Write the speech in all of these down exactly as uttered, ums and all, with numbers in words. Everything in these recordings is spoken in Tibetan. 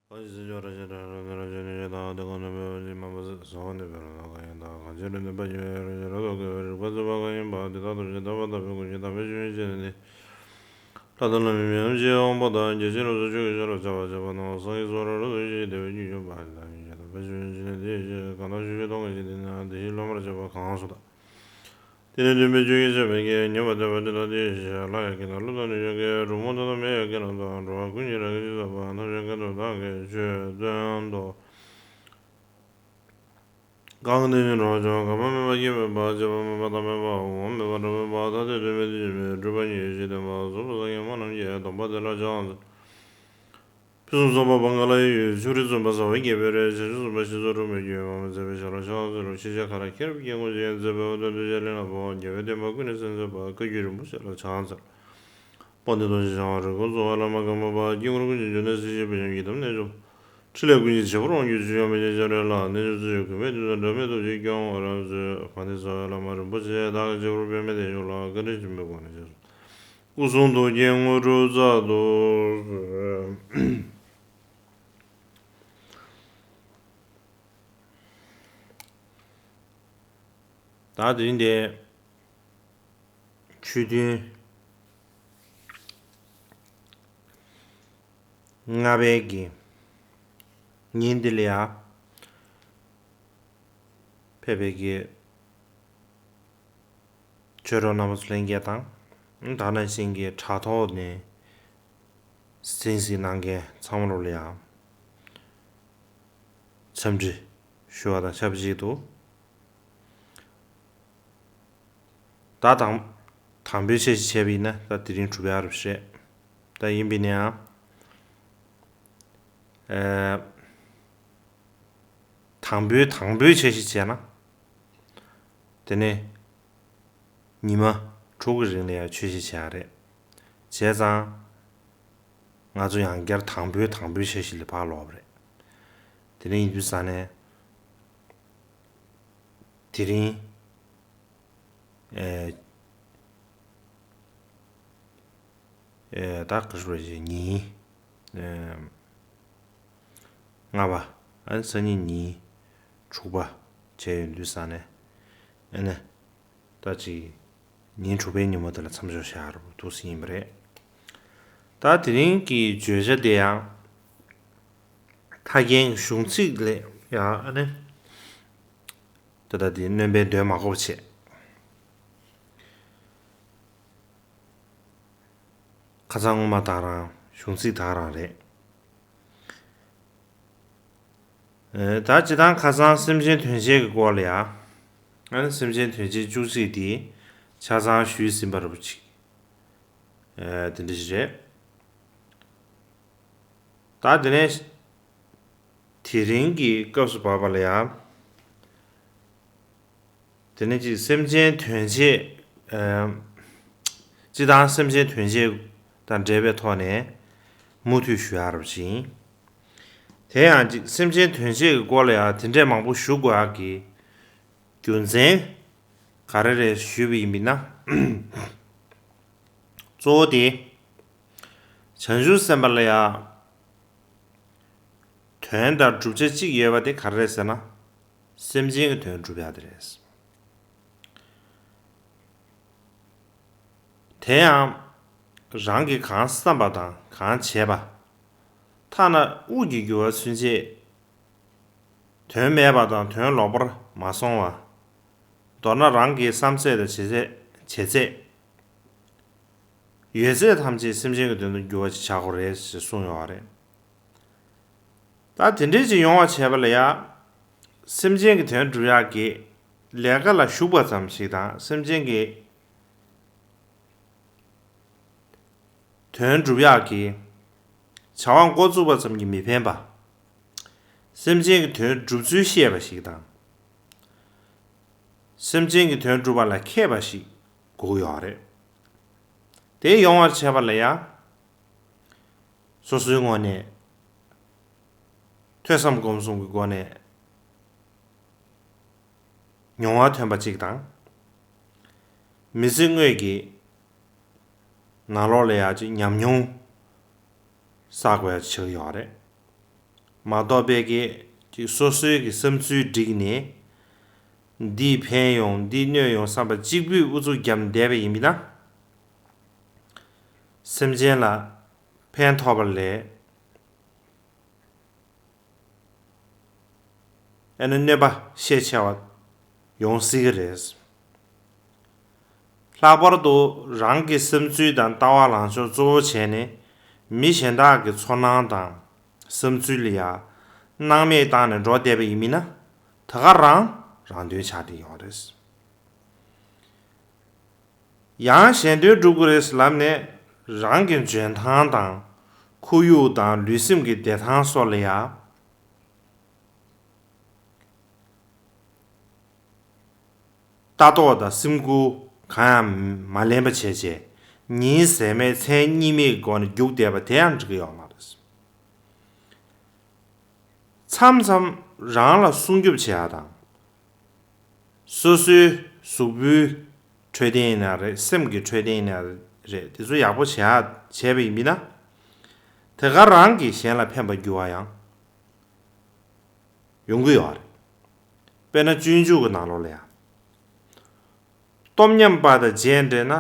གང་ཞིག་སེམས་མཆོག་རང་བཞིན་དྲན་རབ་ནི་རང་བྱུང་ནས་ཞེས་དང་། དེ་ཀུན་རྣམ་པའི་དབང་ཕྱུག་མ་མོ་ཟེར་ཟེར་བ་ནི་བོད་ལ་གང་ཡིན་དང་། གང་ཕྱིར་འདུན་པ་ཞི་བའི་རང་བཞིན་རབ་ཏུ་དགའ་བའི་རིག་པ་འཛིན་པ་གང་ཡིན་པ། དེ་དག་ཐམས་ཅད་དམ་པའི་ཆོས་ཀྱི་དམ་པའི་ཆོས་ཉིད་ཅན་ནི། ལྷ་དང་ལྷ་མིན་མི་འམ་ཅིའི་དབང་པོ་དང་། རྒྱལ་ཆེན་རབ་ཏུ་ཕྱོགས་ཀྱི་ཕྱོགས་ལ་ཁྱབ་པ་བྱས་པ་རྣམས་སངས་རྒྱས་གསུང་རབ་རབ་ཏུ་ཞི་བའི་བདེ་བའི་རྒྱུར་གྱུར་པ་ལ་ཡང་དམ་པའི་ཆོས་ཉིད་ཅན་ནི་དེའི་ཕྱིར་གང་དག་ཆོས་ཀྱི་སྟོང་གི་ཞིང་དེ་ན་དེ་བཞིན་སློབ་མར་བྱེད་པ་གང་སུ་དག་དེ་ནི་སྟོན་པའི་ཆོས་ཀྱི་ཆེ་བའི་ཉན་པར་འདོད་པ་དེ་དག་དེའི་ཕྱིར། ལྷ་ཡི་སྐད་དང་ཀླུ་དང་གནས་ཆེན་སྐད། གྲུབ་མོ་དང་མི་ཡི་སྐད་རྣམས་དང་། འགྲོ་བ་ཀུན་གྱི་རང་གི་ཆོས་ཟབ་པ། ཐམས་ཅད་སྐད་དུ་བདག་གིས་ཆོས་བསྟན་ཏོ། གང་གིས་དེ་ཉིད་གྲོལ་བར་འགྱུར། གང་མ་སྨད་པ་སྐྱེ་མེད་པ། སྤྱད་པ་མེད་པ་བཏང་མེད་པ། འོང་བ་མེད་པ་འགྲོ་མེད་པ། ཐ་དད་དོན་མེད་དེ་བཞིན་མེད། སྤྲོས་པ་ཉིད་ཡོད་ཅེས་བསྟན་པ། གཟུགས་པོ་སངས་རྒྱས་སྨོན་ལམ་གྱི་སྡོམ་པ་དེ་ལ་ཕྱག་འཚལ། ཕུན་སུམ་ཚོགས་པ་བང་ག་ལ་ཡི་ཡུལ། ཕྱོགས་རིས་གསུམ་པ་ཟ་ཧོར་གྱི་བེ་རོའི་བྱང་ཆུབ་སེམས་དཔའ་ཞེས་སོགས་འཁྲུལ་མེད་རྒྱུད་ཡོད་པ་མ་ཚད་པའི་ཞལ་ལག་ཕྱག་འཚལ་ལོ། ཕྱི་ཕྱིར་མཁའ་ལ་ཁྱབ་པའི་དཀྱིལ་འཁོར་ཅན། མཛེས་པའི་འོད་ཟེར་འདུ་བྱེད་གླིང་ལ་ཕོག་རྒྱལ་བའི་བསྟན་པ་ཀུན་ནས་གསལ་མཛད་པ། བཀའ་བརྒྱུད་རིན་པོ་ཆེ་ལ་ཕྱག་འཚལ། དཔལ་ལྡན་རྡོ་རྗེ་འཆང་བ་རིགས་ཀུན་གཙོ་བོ་བླ་མ་དཀོན་མཆོག་དཔལ། དཀྱིལ་འཁོར་ཀུན་གྱི་འབྱུང་གནས་སྲིད་ཞིའི་དཔལ་ཡོན་ཡི་དམ་རྣལ་འབྱོར་པ། ཕྲིན་ལས་ཀུན་གྱི་བྱེད་པོ་རང་རྒྱུད་ཆོས་སྐྱོང་མི་ཆེན་སྤྱན་རས་ལགས། རྣལ་འབྱོར་ཚུལ་བཞིན་གུས་པས་འདུད་དང་འབྲལ་མེད་ཐུགས་རྗེས་སྐྱོང་བར་མཛོད། ཕ་ནི་ཚ་བའི་བླ་མ་རིན་པོ་ཆེ་བདག་གི་རྗེ་བོར་འབད་མེད་དེ་ཡོངས་ལ་བཀའ་དྲིན་ཆེན་པོས་དགོངས་ནས་ཞེས་སོ། སྐུ་གསུང་ཐུགས་ཀྱི་དངོས་གྲུབ་སྩལ་དུ་གསོལ། ད་དེ་རིང་འདི་ཆོས་ཐུན་ལྔ་པའི་གི་ཉིན་འདི་ལ་ཡ་ཕེབས་པའི་གི་ཆོས་གྲོགས་རྣམ་པ་ཚོ་ལྷན་རྒྱས་དང་། ད་ནང་བཞིན་གྱི་དྲ་ཐོག་ནས་གསན་གཟིགས་གནང་མཁན་ཚང་མ་ལོ་ལ་ཡང་འཚམས་འདྲི་ཞུ་བ་དང་ཆབས་ཅིག་ཏུ། ད་དང་། དང་པོའི་ཆ་ཞིག་བྱས་པ་ཡིན་ན་ད་དེ་རིང་གྲུབ་ཡག་རེད་པ་རེད། ད་ཡིན་པ་ཡིན་ན་ཡང་། ཨེ། དང་པོའི་དང་པོའི་ཆ་ཞིག་བྱས་ན། དེ་ནས་ཉི་མ་དྲུག་གི་རིང་ལ་ཡང་ཆོས་ཞིག་བྱས་ཡག་རེད། བྱས་ཙང་། ང་ཚོ་ཡང་བསྐྱར་དང་པོའི་དང་པོའི་ཆ་ཞིག་ལ་ཕར་ལོག་པ་རེད། དེ་ནས་ཡིན་དུས་ཙང་ནས། དེ་རིང་། ཨེ། ཨེ། ད་ག་ཚོད་རེད། ཉིན། ཨེ། ལྔ་པ། ཨ་ནི་སང་ཉིན་ཉིན་དྲུག་པ་བྱས་ཡོང་དུས་ཙང་ནས། ཨ་ནི། ད་ཅིག་ཉིན་དྲུག་པའི་ཉིན་མོ་དེ་ལ་མཚམས་འཇོག་བྱ་རུ་འདུག་སེ་ཡིན་པ་རེད། ད་དེ་རིང་གི་བརྗོད་བྱ་དེ་ཡང་། ཐར་རྒྱན་གཞུང་ཚིག་ལས་ཡང་ཨ་ནི། ད་ལྟ་དེ་སྣོན་པའི་འདོན་མ་དགོས་པ་བྱས། ཁ་སང་སྔོན་མ་དག་རང་གཞུང་ཚིག་དག་རང་རེད། ཨེ། ད་སྤྱིར་བཏང་ཁ་སང་སེམས་ཅན་དོན་བྱེད་ཀྱི་སྐོར་ལ་ཡ། ཨ་ནི་སེམས་ཅན་དོན་བྱེད་བཅུ་གཅིག་དེ་ཆ་ཚང་ཞུས་ཟིན་པ་རེད་པ་ཅིག་ཨེ། དེ་འདྲ་ཞིག་རེད། ད་དེ་ནས་དེ་རིང་གི་སྐབས་སུ་བབས་པ་ལ་ཡ། དེ་ནས་ཅིག་སེམས་ཅན་དོན་བྱེད། ཨ། སྤྱིར་བཏང་སེམས་ཅན་དོན་བྱེད་དང་འབྲེལ་བའི་ཐོག་ནས་མུ་མཐུད་ཞུ་ཡག་རེད་པ་ཅིག་དེ་ཡང་ཅིག་སེམས་ཅན་དོན་བྱེད་ཀྱི་སྐོར་ལ་ཡང་དེ་འདྲས་མང་པོ་ཞུ་དགོས་ཡག་གི་རྒྱུ་མཚན་ག་རེ་རེད་ཞུས་པ་ཡིན་པ་ཡིན་ན། གཙོ་བོ་དེ། བྱང་ཆུབ་སེམས་དཔའ་ལ་ཡང་དོན་དང་བསྒྲུབ་བྱ་གཅིག་ཡོད་པ་དེ་ག་རེ་རེད་ཟེར་ན། སེམས་ཅན་གྱི་དོན་སྒྲུབ་ཡག་དེ་རེད། དེ་ཡང་། རང་གིས་གང་བསམ་པ་དང་གང་བྱས་པ། ཐ་ན་དབུགས་ཀྱི་རྒྱུ་བ་ཚུན་ཆད། དོན་མེད་པ་དང་དོན་ལོག་པར་མ་སོང་བ། མདོར་ན་རང་གི་བསམ་ཚད་དང་བྱེད་ཚད། བྱེད་ཚད། ཡོད་ཚད་ཐམས་ཅད་སེམས་ཅན་གྱི་དོན་དུ་འགྱུར་བ་ཅིག་བྱ་དགོས་རེད་ཞེས་གསུངས་ཡོད་པ་རེད། ད་དེ་འདྲའི་ཅིག་ཡོང་བ་བྱས་པ་ལ་ཡ། སེམས་ཅན་གྱི་དོན་སྒྲུབ་ཡག་གི་ལས་ཀ་ལ་ཞུགས་པ་ཙམ་ཞིག་དང་སེམས་ཅན་གྱི་དོན་སྒྲུབ་ཡག་གི་བྱ་བ་འགོ་བཙུགས་པ་ཙམ་གྱིས་མི་ཕན་པ། སེམས་ཅན་གྱི་དོན་སྒྲུབ་ཚུལ་ཤེས་པ་ཞིག་དང་། སེམས་ཅན་གྱི་དོན་སྒྲུབ་པ་ལ་མཁས་པ་ཞིག་དགོས་ཀྱི་ཡོད་རེད། དེ་ཡོང་བར་བྱེད་པ་ལ་ཡང་། སོ་སོའི་ངོས་ནས་ཐོས་བསམ་སྒོམ་གསུམ་གྱི་སྒོ་ནས་མྱོང་བ་ཐོན་པ་གཅིག་དང་། མི་ཚེ་དངོས་ཀྱི་ནང་ལོགས་ལ་ཡ་གཅིག་ཉམས་མྱོང་བསགས་དགོས་ཡ་ཆགས་ཡོད་རེད། མ་གཏོགས་པའི་གི་ཅིག་སོ་སོའི་གི་བསམ་ཚུལ་བསྒྲིགས་ནས། འདིས་ཕན་ཡོང་འདིས་གནོད་ཡོང་བསམ་པ་གཅིག་པུས་ཨུ་ཚུགས་བརྒྱབ་བསྡད་པ་ཡིན་པ་ན། སེམས་ཅན་ལ་ཕན་ཐོགས་པ་ལས། ཨ་ནི་གནོད་པ་ཤས་ཆེ་བ་ཡོང་སྲིད་ཀྱི་རེད། ལྷག་པར་དུ་རང་གི་བསམ་ཚུལ་དང་ལྟ་བ་ལངས་ཕྱོགས་གཙོ་བོ་བྱས་ནས། མི་གཞན་དག་གི་ཚོར་སྣང་དང་བསམ་ཚུལ་ལ་ཡང་སྣང་མེད་བཏང་ནས་འགྲོ་བསྡད་པ་ཡིན་མིན་ན། ད་ག་རང་རང་དོན་ཆགས་བསྡད་ཡོད་རེད། ཡང་གཞན་དོན་སྒྲུབ་དགོས་རེད་ལབ་ནས། རང་གི་འཇོན་ཐང་དང་། ཁོར་ཡུག་དང་ལུས་སེམས་ཀྱི་བདེ་ཐང་སོགས་ལ་ཡང་ལྟ་རྟོག་དང་སེམས་ཁུར་གང་ཡང་མ་ལེན་པ་བྱས་རྗེས། ཉིན་ཟད་མེད་མཚན་གཉིད་མེད་སྒོ་ནས་རྒྱུག་བསྡད་པ་དེ་ཡང་འགྲིག་གི་ཡོད་མ་རེད། མཚམས་མཚམས་རང་ལ་སྲུང་སྐྱོབ་བྱེད་ཡག་དང་། སོ་སོའི་གཟུགས་པོའི་འཕྲོད་བསྟེན་ཡིན་ན་རེད། སེམས་ཀྱི་འཕྲོད་བསྟེན་ཡིན་ན་རེད། དེ་ཚོ་ཡག་པོ་བྱེད་ཡག་བྱས་པ་ཡིན་པ་ན། དེ་ག་རང་གིས་གཞན་ལ་ཕན་པར་འགྱུར་བ་ཡང་ཡོང་གི་ཡོད་རེད། དཔེར་ན་སྤྱོད་འཇུག་གི་ནང་ལོགས་ལ་ཡང་། སྟོབས་མཉམ་པ་དང་རྗེས་འབྲེལ་ན།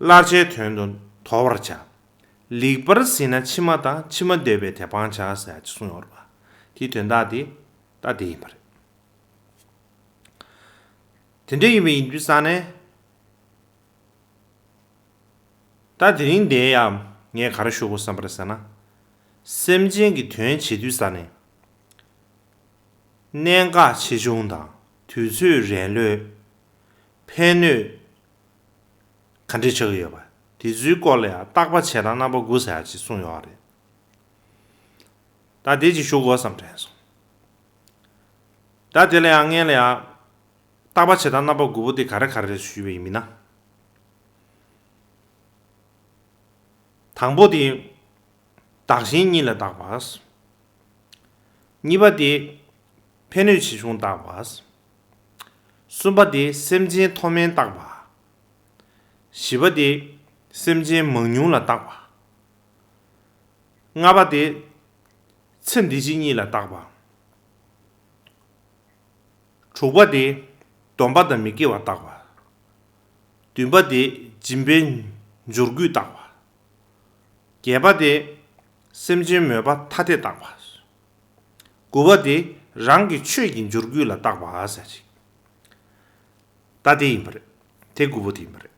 སླར་བྱའི་དོན་དུ་དོར་བར་བྱ། ལེགས་པར་གཟིགས་ན་ཕྱི་མ་དང་། ཕྱི་མ་འདོད་པས་དེ་སྤང་བྱ་ཟེར་ཡག་ཅིག་གསུངས་ཡོད་རེད་པ། དེའི་དོན་དག་དེ་ད་དེ་ཡིན་པ་རེད། དེ་འདྲ་ཡིན་པ་ཡིན་དུས་ཙང་ནས། ད་དེ་རིང་འདིར་ཡང་ངས་ག་རེ་ཞུ་དགོས་བསམ་པ་རེད་ཟེར་ན། སེམས་ཅན་གྱི་དོན་བྱེད་དུས་ཙང་ནས། གནད་འགག་ཆེ་ཆུང་དང་། དུས་ཚོད་རན་ལུགས། ཕན་གནོད་ག་འདྲ་ཆགས་ཀྱི་ཡོད་པ། དེ་ཚོའི་སྐོར་ལ་ཡང་བརྟག་པ་བྱེད་སྟངས་རྣམ་པ་དགུ་ཟེར་ཡག་ཅིག་གསུངས་ཡོད་རེད། ད་དེ་ཅིག་ཞུ་དགོས་བསམ་དྲན་སོང་། ད་དེ་ལ་ཡང་སྔོན་ལ་ཡང་། བརྟག་པ་བྱེད་སྟངས་རྣམ་པ་དགུ་པོ་དེ་ག་རེ་ག་རེ་རེད་ཞུས་པ་ཡིན་མིན་ན། དང་པོ་དེ། བདག་གཞན་གཉིས་ལ་བརྟག་པ། གཉིས་པ་དེ། ཕན་གནོད་ཆེ་ཆུང་བརྟག་པ། གསུམ་པ་དེ། སེམས་ཅན་མཐོ་དམན་བརྟག་པ། བཞི་པ་དེ། སེམས་ཅན་མང་ཉུང་ལ་བརྟག་པ། ལྔ་པ་དེ། ཚེ་འདི་ཕྱི་གཉིས་ལ་བརྟག་པ། དྲུག་པ་དེ། སྡོམ་པ་དང་མི་དགེ་བ་བརྟག་པ། བདུན་པ་དེ། སྦྱིན་པའི་འབྱོར་རྒུད་བརྟག་པ། བརྒྱད་པ་དེ། སེམས་ཅན་མོས་པ་ཐ་དད་བརྟག་པ། དགུ་པ་དེ། རང་གི་ཆོས་ཀྱི་འབྱོར་རྒུད་ལ་བརྟག་པ་ཟེར་ཅིག་ད་དེ་ཡིན་པ་རེད། དེ་དགུ་པོ་དེ་ཡིན་པ་རེད།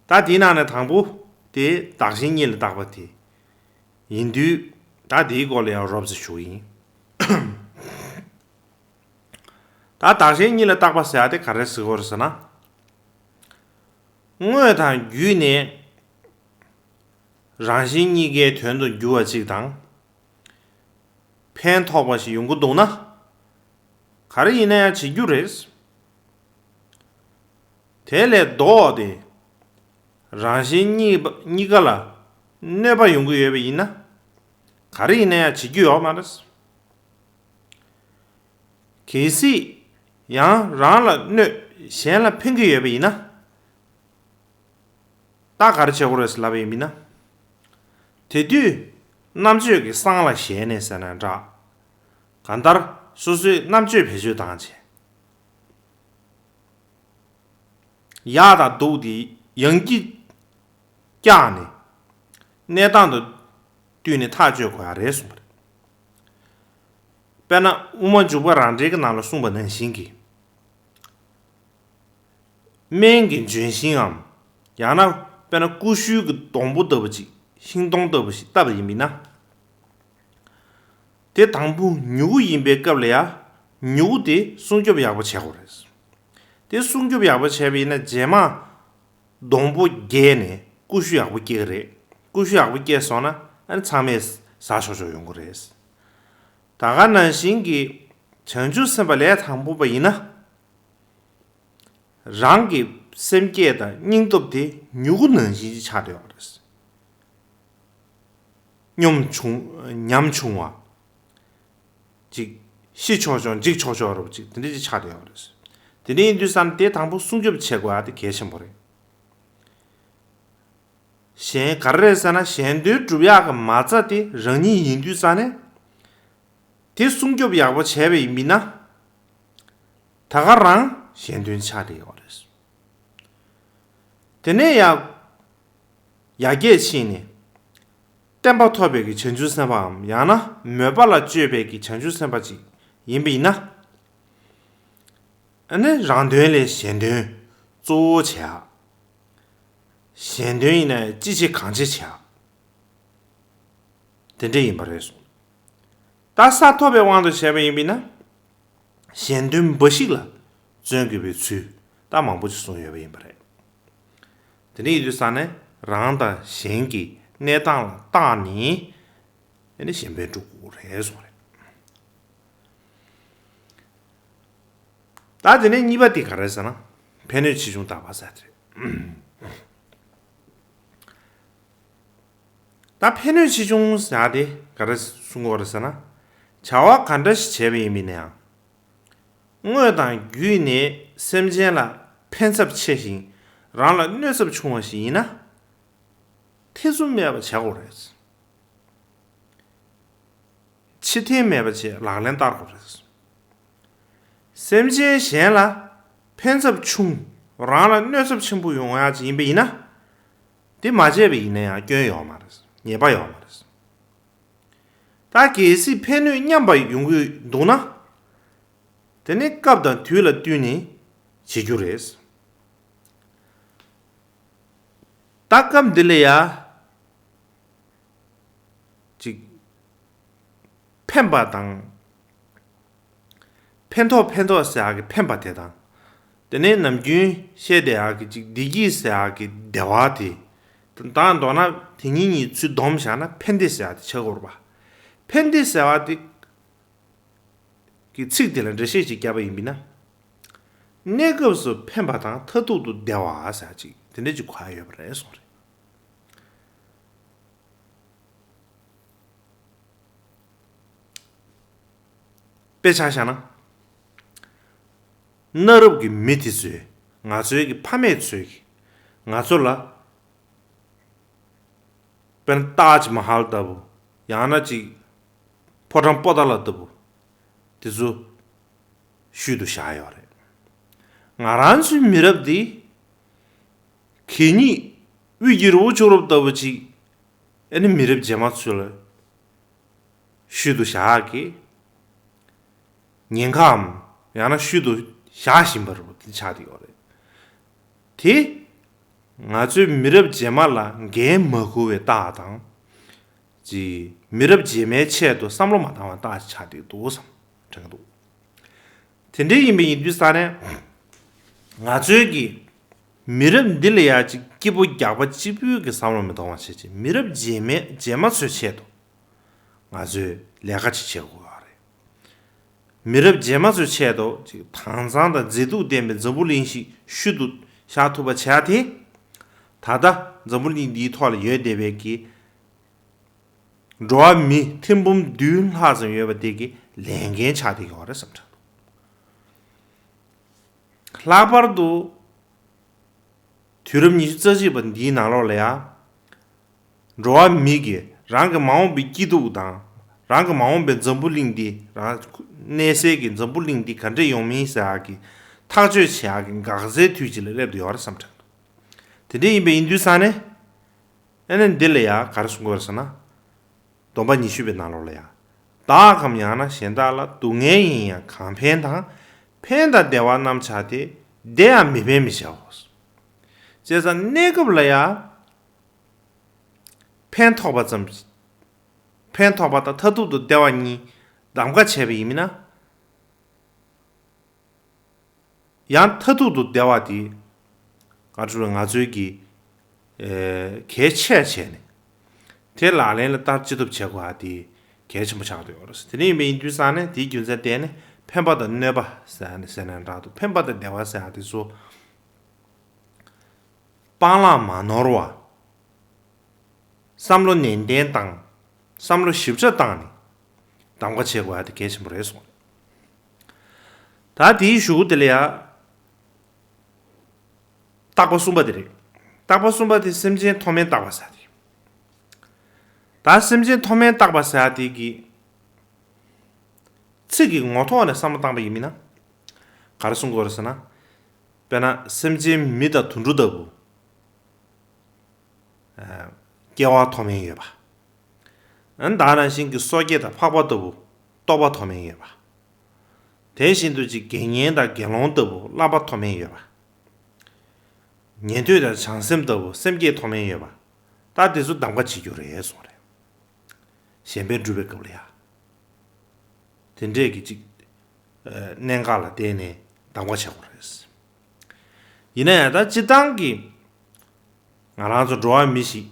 ད་དེའི་ནང་ནས་དང་པོ་དེ་བདག་གཞན་གཉིས་ལ་བརྟག་པ་དེ་ཡིན་དུས། ད་དེའི་སྐོར་ལ་ཡང་རོབ་ཙམ་ཞུ་གི་ཡིན། ད་བདག་གཞན་གཉིས་ལ་བརྟག་པ་ཟེར་ཡག་དེ་ག་རེ་ཟེར་དགོས་རེད་ཟེར་ན། དངོས་དང་བརྒྱུད་ནས་རང་གཞན་གཉིས་ཀའི་དོན་དུ་འགྱུར་བ་ཅིག་དང་། ཕན་ཐོགས་པ་ཞིག་ཡོང་གི་འདུག་ན། ག་རེ་ཡིན་ན་ཡང་བྱེད་རྒྱུ་རེད། དེ་ལས་ལྡོག་སྟེ། རང་གཞན་གཉིས་པ་གཉིས་ཀ་ལ་གནོད་པ་ཡོང་གི་ཡོད་པ་ཡིན་ན། ག་རེ་ཡིན་ན་ཡང་བྱེད་རྒྱུ་ཡོད་མ་རེད། གལ་སྲིད་ཡང་རང་ལ་གནོད། གཞན་ལ་ཕན་གྱི་ཡོད་པ་ཡིན་ན། ད་ག་རེ་བྱེད་དགོས་རེད་ཟེར་ལབ་པ་ཡིན་མིན་ན། དེ་དུས་རྣམ་དཔྱོད་ཀྱིས་སྲང་ལ་ཞེན་ནས་ཟེར་ན་འདྲ། གང་ལྟར་སོ་སོའི་རྣམ་དཔྱོད་བེད་སྤྱོད་བཏང་བྱས། ཡག་དང་སྡུག་དེ་ཡང་སྐྱིད་བཀྱག་ནས། གནས་སྟངས་དང་བསྟུན་ནས་ཐག་གཅོད་དགོས་ཡག་རེད་གསུངས་པ་རེད། དཔེར་ན་དབུ་མ་འཇུག་པ་རང་འགྲེལ་གྱི་ནང་ལ་གསུངས་པ་ནང་བཞིན་གྱི། སྨན་གྱི་ལྗོན་ཤིང་ངམ། ཡང་ན་དཔེར་ན་ཀུ་ཤུའི་གི་སྡོང་པོ་ལྟ་བུ་ཅིག་ཤིང་སྡོང་ལྟ་བུ་ཞིག་བཏབ་པ་ཡིན་མིན་ན། དེ་དང་པོ་མྱུ་གུ་ཡིན་པའི་སྐབས་ལ་ཡང་མྱུ་གུ་དེ་སྲུང་སྐྱོབ་ཡག་པོ་བྱེད་དགོས་རེད། དེ་སྲུང་སྐྱོབ་ཡག་པོ་བྱས་པ་ཡིན་ན་རྗེས་མ་སྡོང་པོ་རྒྱས་ནས་ཀུ་ཤུ་ཡག་པོ་སྐྱེ་གི་རེད། ཀུ་ཤུ་ཡག་པོ་སྐྱེས་སོང་ན་ཨ་ནི་ཚང་མས་ཟ་ཆོག་ཆོག་ཡོང་གི་རེད། ད་ག་ནང་བཞིན་གྱི་བྱང་ཆུབ་སེམས་དཔའ་ལས་དང་པོ་པ་ཡིན་ན། རང་གི་སེམས་བསྐྱེད་དང་སྙིང་སྟོབས་དེ་མྱུ་གུ་ནང་བཞིན་ཅིག་ཆགས་བསྡད་ཡོད་རེད། སྙོམས་ཆུང་ཉམ་ཆུང་བ། ཅིག་ཤི་ཆོག་ཆོག་འཇིག་ཆོག་ཆོག་རོབ་ཅིག་དེ་འདྲ་ཅིག་ཆགས་བསྡད་ཡོད་རེད། དེ་འདྲ་ཡིན་དུས་ཙང་དེ་དང་པོ་སྲུང་སྐྱོབ་བྱེད་དགོས་ཡག་དེ་གལ་ཆེན་པོ་རེད། གཞན་ག་རེ་རེད་ཟེར་ན་གཞན་དོན་སྒྲུབ་ཡག་གི་མ་རྩ་དེ་རང་ཉིད་ཡིན་དུས་ཙང་ནས། དེ་སྲུང་སྐྱོབ་ཡག་པོ་བྱས་པ་ཡིན་པས་ན། ད་ག་རང་གཞན་དོན་ཆགས་བསྡད་ཡོད་རེད། དེ་ནས་ཡང་ཡར་རྒྱས་ཕྱིན་ནས་བརྟན་པ་ཐོབ་པའི་གི་བྱང་ཆུབ་སེམས་དཔའམ་ཡང་ན་མོས་པ་ལ་སྤྱོད་པའི་གི་བྱང་ཆུབ་སེམས་དཔའ་ཅིག་ཡིན་པ་ཡིན་ན། ཨ་ནི་རང་དོན་ལས་གཞན་དོན་གཙོ་བོ་བྱེད་ཨ། གཞན་དོན་ཡིན་ན་ཅི་བྱེད་གང་བྱེད་བྱེད་ཨ། དེ་འདྲ་ཡིན་པ་རེད་གསུངས། ད་ས་ཐོབ་པའི་དབང་དུ་བྱས་པ་ཡིན་པས་ན། གཞན་དོན་འབའ་ཞིག་ལ་བརྩོན་དགོས་པའི་ཚུལ་ད་མང་པོ་ཅིག་གསུངས་ཡོད་པ་ཡིན་པ་རེད། དེ་འདྲ་ཡིན་དུས་ཙང་ནས་རང་དང་གཞན་གྱི་གནས་སྟངས་ལ་བརྟགས་ནས་ཨ་ནི་གཞན་ཕན་སྒྲུབ་དགོས་རེད་གསུངས་རེད། ད་དེ་ནས་གཉིས་པ་དེ་ག་རེ་ཟེར་ན། ཕན་གནོད་ཆེ་ཆུང་བརྟག་པ་ཟེར་དེ་རེད། ད་ཕན་གནོད་ཆེ་ཆུང་ཟེར་དེ་ག་རེ་གསུང་གི་ཡོད་རེད་ཟེར་ན། བྱ་བ་ག་འདྲ་ཞིག་བྱས་པ་ཡིན་མིན་ན་ཡང་། དངོས་དང་བརྒྱུད་ནས་སེམས་ཅན་ལ་ཕན་ཚབས་ཆེ་ཞིང་རང་ལ་གནོད་ཚབས་ཆུང་བ་ཞིག་ཡིན་ན། ཐེ་ཚོམ་མེད་པར་བྱ་དགོས་རེད། ཕྱི་འཐེན་མེད་པ་བྱས་ལག་ལེན་བསྟར་དགོས་རེད། སེམས་ཅན་གཞན་ལ་ཕན་ཚབས་ཆུང་རང་ལ་གནོད་ཚབས་ཆེན་པོ་ཡོང་ཡག་ཅིག་ཡིན་པ་ཡིན་ན། དེ་མ་བྱས་པ་ཡིན་ན་ཡང་སྐྱོན་ཡོད་མ་རེད། ཉེས་པ་ཡོད་མ་རེད། ད་གལ་སྲིད་ཕན་གནོད་མཉམ་པ་ཡོང་གི་འདུག་ན། དེ་ནི་སྐབས་དང་དུས་ལ་བསྟུན་ནས་བྱེད་རྒྱུ་རེད། ད་སྐབས་འདི་ལ་ཡ། ཅིག་ཕན་པ་དང་། ཕན་ཐོགས་ཕན་ཐོགས་ཟེར་ཡག་གི་ཕན་པ་དེ་དང་། དེ་ནས་ནམ་རྒྱུན་བཤད་བསྡད་ཡག་གི་ཅིག་བདེ་སྐྱིད་ཟེར་ཡག་གི་བདེ་བ་དེ། ད་མདོར་ན་དེ་གཉིས་གཉིས་ཚུར་བསྡོམས་བཞག་ན་ཕན་བདེ་ཟེར་ཡག་དེ་ཆགས་ཀྱི་ཡོད་རེད་པ། ཕན་བདེ་ཟེར་བ་དེ་གི་ཚིག་དེ་ལ་འགྲེལ་བཤད་ཅིག་བརྒྱབ་པ་ཡིན་པས་ན། གནས་སྐབས་སུ་ཕན་པ་དང་མཐར་ཐུག་ཏུ་བདེ་བ་ཟེར་ཡག་ཅིག་དེ་འདྲ་ཅིག་གོ་ཡག་ཡོད་པ་རེད་གསུངས་རེད། དཔེ་ཆ་བཞག་ན། གནའ་རབས་ཀྱི་མི་དེ་ཚོས་ང་ཚོའི་གི་ཕ་མེས་ཚོས་ཀྱི་ང་ཚོ་ལ། དཔེར་ན་ཏཱཇ་མ་ཧལ་ལྟ་བུ། ཡང་ན་ཅིག་ཕོ་བྲང་པོ་ཏཱ་ལ་ལྟ་བུ། དེ་ཚོ་ཤུལ་དུ་བཞག་ཡོད་རེད། ང་རང་ཚོའི་མི་རབས་འདི། གད་སྙིགས་དབུས་ཀྱི་རི་བོ་མཆོག་རོབ་ལྟ་བུ་ཅིག་ཨ་ནི་མི་རབས་རྗེས་མ་ཚོ་ལ་ཤུལ་དུ་བཞག་གི་ཉེན་ཁའམ་ཡང་ན་ཤུལ་དུ་བཞག་བཞིན་པ་རེད་པ། དེ་ཆགས་བསྡད་ཡོད་རེད། དེ་ང་ཚོའི་མི་རབས་རྗེས་མ་ལ་འགན་མ་འཁུར་བའི་རྟགས་དང་། ཅིག་མི་རབས་རྗེས་མའི་ཆེད་དུ་བསམ་བློ་མ་བཏང་བའི་རྟགས་ཆགས་བསྡད་འདུག་བསམ་དྲན་གྱི་འདུག་དེ་འདྲ་ཡིན་པ་ཡིན་དུས་ཙང་ནས། ང་ཚོའི་གི་མི་རབས་འདི་ལ་ཡ་ཅིག་སྐྱིད་པོ་རྒྱག་པ་གཅིག་པུའི་གི་བསམ་བློ་མི་གཏོང་བ་བྱེད་ཅིག་མི་རབས་རྗེས་མའི་རྗེས་མ་ཚོའི་ཆེད་དུ་ང་ཚོས་ལས་ཀ་ཅིག་བྱེད་དགོས་པ་རེད། མི་རབས་རྗེས་མ་ཚོའི་ཆེད་དུ་ཅིག་དྭངས་གཙང་དང་མཛེས་སྡུག་ལྡན་པའི་འཛམ་བུ་གླིང་ཞིག་ཤུལ་དུ་བཞག་ཐུབ་པ་བྱས་ཏེ། ད་ལྟ་འཛམ་བུ་གླིང་འདིའི་ཐོག་ལ་ཡོད་བསྡད་པའི་གི་འགྲོ་བ་མི་ཐེར་འབུམ་བདུན་ལྷག་ཙམ་ཡོད་པ་དེ་གི་ལས་འགན་ཆགས་བསྡད་ཡོད་རེད་བསམ་དྲན་འདུག་ལྷག་པར་དུ་དུས་རབས་ཉི་ཤུ་རྩ་གཅིག་པ་འདིའི་ནང་ལོགས་ལ་ཡང་འགྲོ་བ་མི་གིས་རང་གི་མ་འོངས་པའི་སྐྱིད་སྡུག་དང་། རང་གི་མ་འོངས་པའི་འཛམ་བུ་གླིང་འདི། རང་གནས་སའི་གི་འཛམ་བུ་གླིང་འདི་ག་འདྲ་ཡོང་མིན་ཟེར་ཡག་གི་ཐག་གཅོད་བྱེད་ཡག་གི་འགག་རྩའི་དུས་གཅིག་ལ་སླེབས་བསྡད་ཡོད་རེད་བསམ་དྲན་འདུག་དེ་འདྲ་ཡིན་པ་ཡིན་དུས་ཙང་ནས། ཨ་ནི་འདི་ལ་ཡང་ག་རེ་གསུང་གི་ཡོད་རེད་ཟེར་ན། སྡོམ་པ་ཉི་ཤུ་པའི་ནང་ལོགས་ལ་ཡང་། བདག་གམ་ཡང་ན་གཞན་དག་ལ་སྡུག་བསྔལ་ཡིན་ཡང་གང་ཕན་དང་། ཕན་དང་བདེ་བ་རྣམས་བྱ་སྟེ། བདེ་ཡང་མི་ཕན་མི་བྱའོ། བྱས་ཙང་གནས་སྐབས་ལ་ཡང་ཕན་ཐོགས་པ་ཙམ། ཕན་ཐོགས་པ་དང་མཐར་ཐུག་ཏུ་བདེ་བ་གཉིས་གདམ་ག་བྱས་པ་ཡིན་མིན་ན། ཡང་མཐར་ཐུག་ཏུ་བདེ་བ་དེ་ང་ཚོ་ང་ཚོའི་གི་ཨེ་གལ་ཆེ་བྱས་ནས་དེ་ལག་ལེན་ལ་བསྟར་ཅི་ཐུབ་བྱེད་དགོས་པ་དེ་གལ་ཆེན་པོ་ཆགས་ཡོད་རེད། དེ་ནས་ཡིན་པ་ཡིན་དུས་ཙང་ནས་དེའི་རྒྱུ་མཚན་བརྟེན་ནས་ཕན་པ་དང་གནོད་པ་ཟེར་ནས་ཟེར་ན་འདྲ་འདུག་ཕན་པ་དང་བདེ་བ་ཟེར་ཡག་དེ་ཚོ་སྤང་བླང་མ་ནོར་བ། བསམ་བློ་ནན་ཏན་བཏང་། བསམ་བློ་ཞིབ་ཕྲ་བཏང་ནས་གདམ་ག་བྱེད་དགོས་ཡ་དེ་གལ་ཆེན་པོ་རེད་གསུངས། ད་དེའི་གཞུག་གུ་དེ་ལ་ཡ། བརྟག་པ་གསུམ་པ་དེ་རེད། བརྟག་པ་གསུམ་པ་དེ་སེམས་ཅན་མཐོ་དམན་བརྟག་པ་ཟེར་ཡ་དེ། ད་སེམས་ཅན་མཐོ་དམན་བརྟག་པ་ཟེར་ཡ་དེ་གི། གཅིག་གི་ངོ་ཐོག་ནས་བསམ་བློ་བཏང་པ་ཡིན་མིན་ན། ག་རེ་གསུང་དགོས་རེད་ཟེར་ན། དཔེར་ན་སེམས་ཅན་མི་དང་དུད་འགྲོ་ལྟ་བུ། ཨ། སྐྱེ་བ་ཐོག་མེད་ཡོད་པ། ཨ་ནི་ད་ག་ནང་བཞིན་གྱི་སོ་སྐྱེ་དང་ཕག་པ་ལྟ་བུ་རྟོགས་པ་ཐོག་མེད་ཡོད་པ། དེ་བཞིན་དུ་ཅིག་དགེ་བསྙེན་དང་དགེ་སློང་ལྟ་བུ་བསླབ་པ་ཐོག་མེད་ཡོད་པ། ཉན་ཐོས་དང་བྱང་སེམས་ལྟ་བུ་སེམས་བསྐྱེད་ཐོག་མེད་ཡོད་པ། ད་དེ་ཚོ་གདམ་ག་བྱེད་རྒྱུ་རེད་གསུངས་རེད། གཞན་ཕན་སྒྲུབ་པའི་སྐབས་ལ་ཡ། དེ་འདྲས་ཀྱི་ཅིག་ཨ། གནད་འགག་ལ་བརྟེན་ནས་གདམ་ག་བྱེད་དགོས་རེད། ཡིན་ན་ཡང་ད་སྤྱིར་བཏང་གི་ང་རང་ཚོ་འགྲོ་བ་མི་ཞིག་